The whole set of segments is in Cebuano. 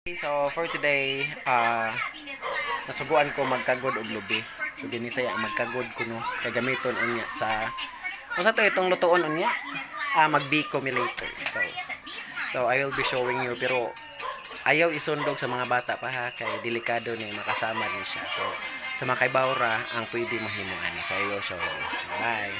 So for today, nasuguan ko magkagod og lubi. So ginisaya magkagod ko, no, kay gamiton unya sa unsa to, itong lutuon unya. Ah, magbiko mi later. So I will be showing you, pero ayaw isundog sa mga bata pa ha, kay delikado ni, makasama ni siya. So sa mga kaibawra ang pwede mahimo ani. So I will show you. Bye.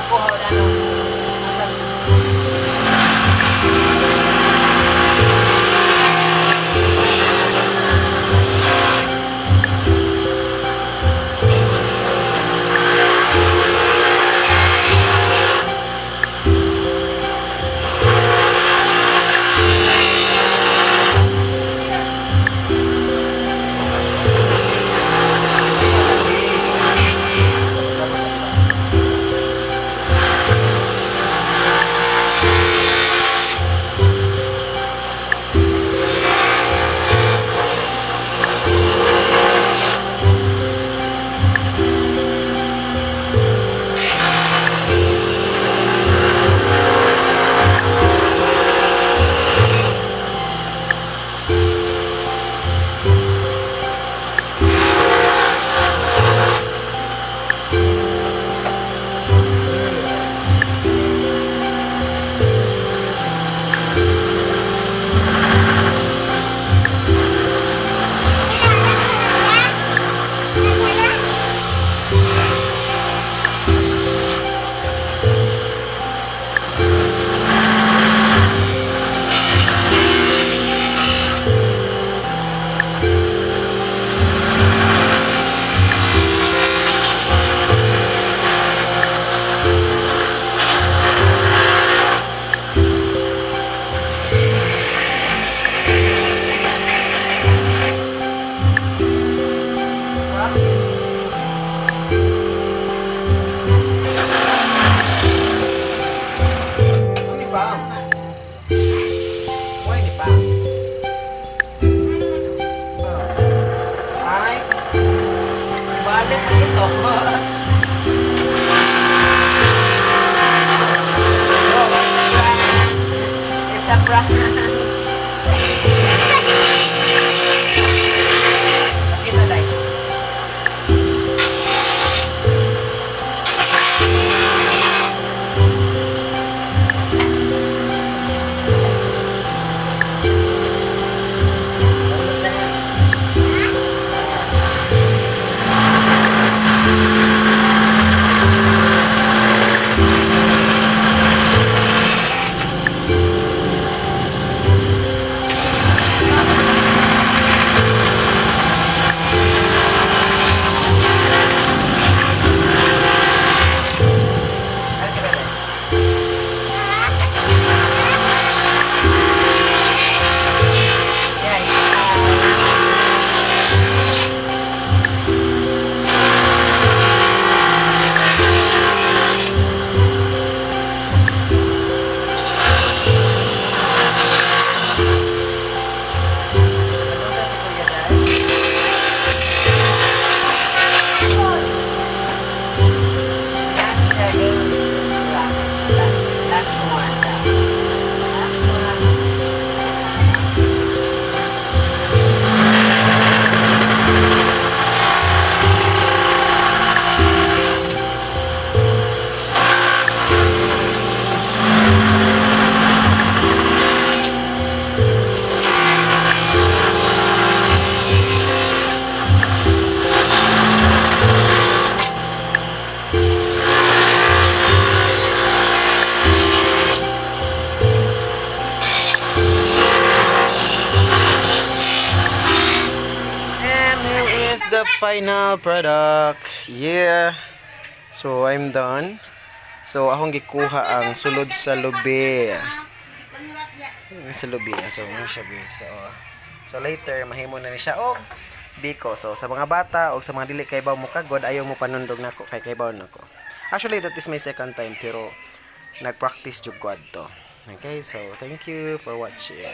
Pagkuha na ano. Ano pa? Why ni pa? Ay. Balik na ito. It's a prank. Pakita, Day. Last one. Last one. And here is the final product. Yeah. So, I'm done. So, akong gikuha ang sulod sa lubi. Sa lubi. So, ano siya, be. So, later, mahimo na ni siya. Og, biko. So, sa mga bata o sa mga dili kay mo kagod, ayaw mo panundog nako kay kaybaw nako. Actually, that is my second time, pero nag-practice jud ko adto. Okay, so, thank you for watching.